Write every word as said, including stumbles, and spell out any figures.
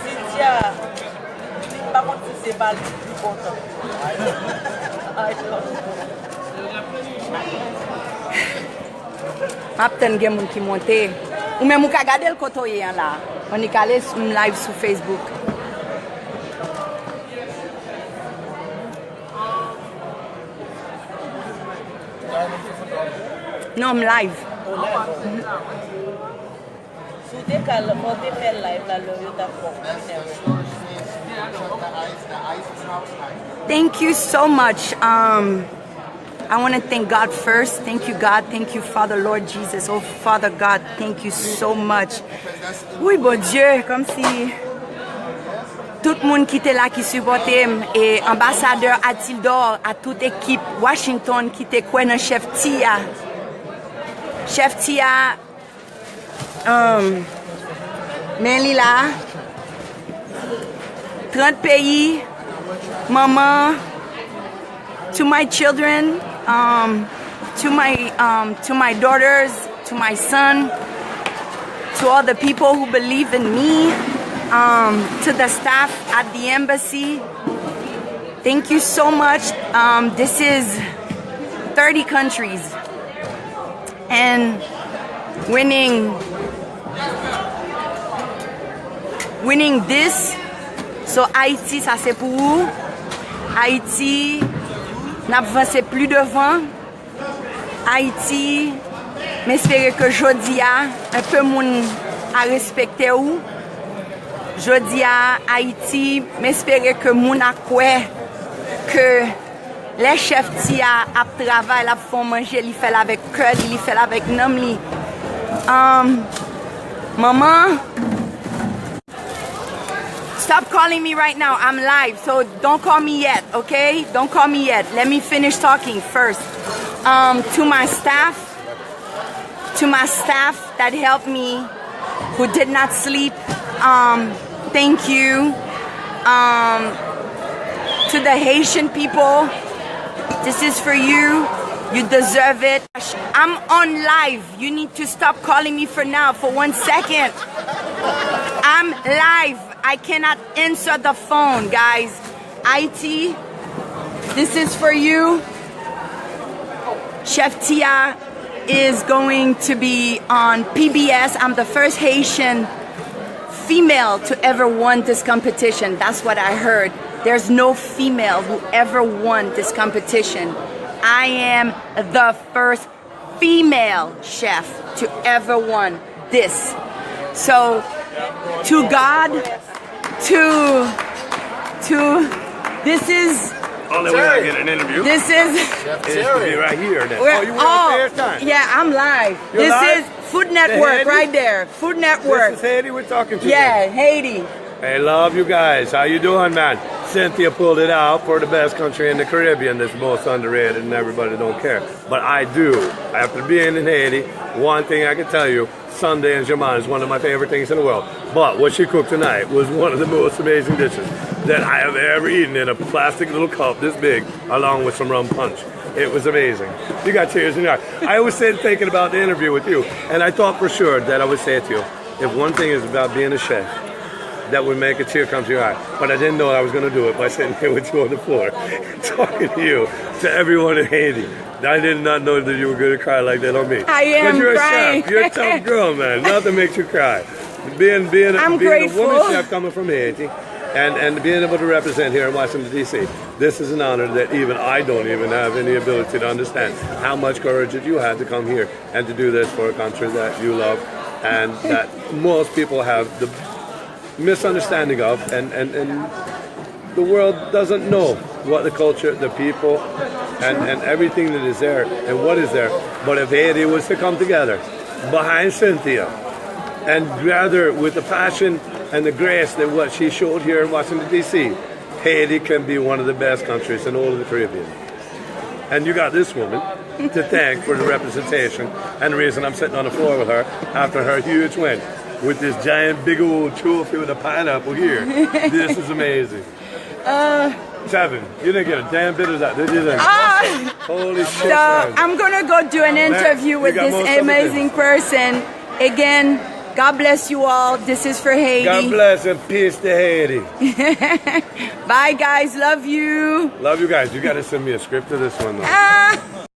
Cynthia, li pa konn si se pa li ki pi kontan. M ap tann gen moun ki monte. Ou menm ou ka gade l kote w ye an la. Annik ale m live sou Facebook. Non, m live. Si w te ka l, fò w te fè live la lè yo t ap fè w. Thank you so much. Um, I want to thank God first. Thank you, God. Thank you, Father, Lord Jesus. Oh, Father God, thank you so much. Wi, Bondye, kòmsi tout moun ki te la ki sipòte m, e anbasadè Atildor, a tout ekip Washington ki te kwè nan chèf Tia. Chèf Tia, um, men li la. Trant peyi, manman, to my children, um, to my um, to my daughters, to my son, to all the people who believe in me, um, to the staff at the embassy. Thank you so much. Um, this is thirty countries. And winning winning this. So Ayiti, sa se pou ou. Ayiti, n ap vanse pli devan. Ayiti, m espere ke jodi a, enpe moun a respekte ou. Jodi a, Ayiti, m espere ke moun a kwè ke lè chèf Tia ap travay, l ap fè yon manje, li fè l avèk kè li, li fè l avèk nanm li. Um, manman, stop calling me right now. I'm live, so don't call me yet, okay? Don't call me yet. Let me finish talking first. Um, to my staff, to my staff that helped me, who did not sleep, um, thank you. Um, to the Haitian people, this is for you. You deserve it. I'm on live. You need to stop calling me for now, for one second. I'm live. I cannot answer the phone, guys. Ayiti, this is for you. Chèf Tia is going to be on P B S. I'm the first Haitian female to ever won this competition. That's what I heard. There's no female who ever won this competition. I am the first female chef to ever won this. So, to God, to to this is Only way I get an interview this is is to be right here. Then. We're Oh, you were all on airtime. Yeah, I'm live. You're This live? is Food Network Haiti? Right there. Food Network. This is Haiti we're talking to. Yeah, Then. Haiti. Hey, love you guys. How you doing, man? Cynthia pulled it out for the best country in the Caribbean that's most underrated and everybody don't care. But I do. After being in Haiti, one thing I can tell you, Sunday in German is one of my favorite things in the world. But what she cooked tonight was one of the most amazing dishes that I have ever eaten in a plastic little cup this big, along with some rum punch. It was amazing. You got tears in your eyes. I was sitting thinking about the interview with you, and I thought for sure that I would say it to you. If one thing is about being a chef, that would make a tear come to your eye. But I didn't know I was going to do it by sitting here with you on the floor, talking to you, to everyone in Haiti. I did not know that you were going to cry like that on me. I am But you're crying. A chef. You're a tough girl, man. Nothing makes you cry. Being being a, I'm being grateful. A woman chef coming from Haiti, and and being able to represent here in Washington D C. This is an honor that even I don't even have any ability to understand how much courage that you had to come here and to do this for a country that you love and that most people have the misunderstanding of, and and and the world doesn't know what the culture, the people, and, and everything that is there and what is there. But if Haiti was to come together behind Cynthia and gather with the passion and the grace that what she showed here in Washington, D C, Haiti can be one of the best countries in all of the Caribbean. And you got this woman to thank for the representation and the reason I'm sitting on the floor with her after her huge win with this giant, big old trophy with a pineapple here. This is amazing. Seven. You didn't get a damn bit of that, did you? Holy shit. So I'm gonna go do an interview with this amazing person. Again, God bless you all. This is for Haiti. God bless and peace to Haiti. Bye, guys. Love you. Love you guys. You got to send me a script to this one, though. Ah.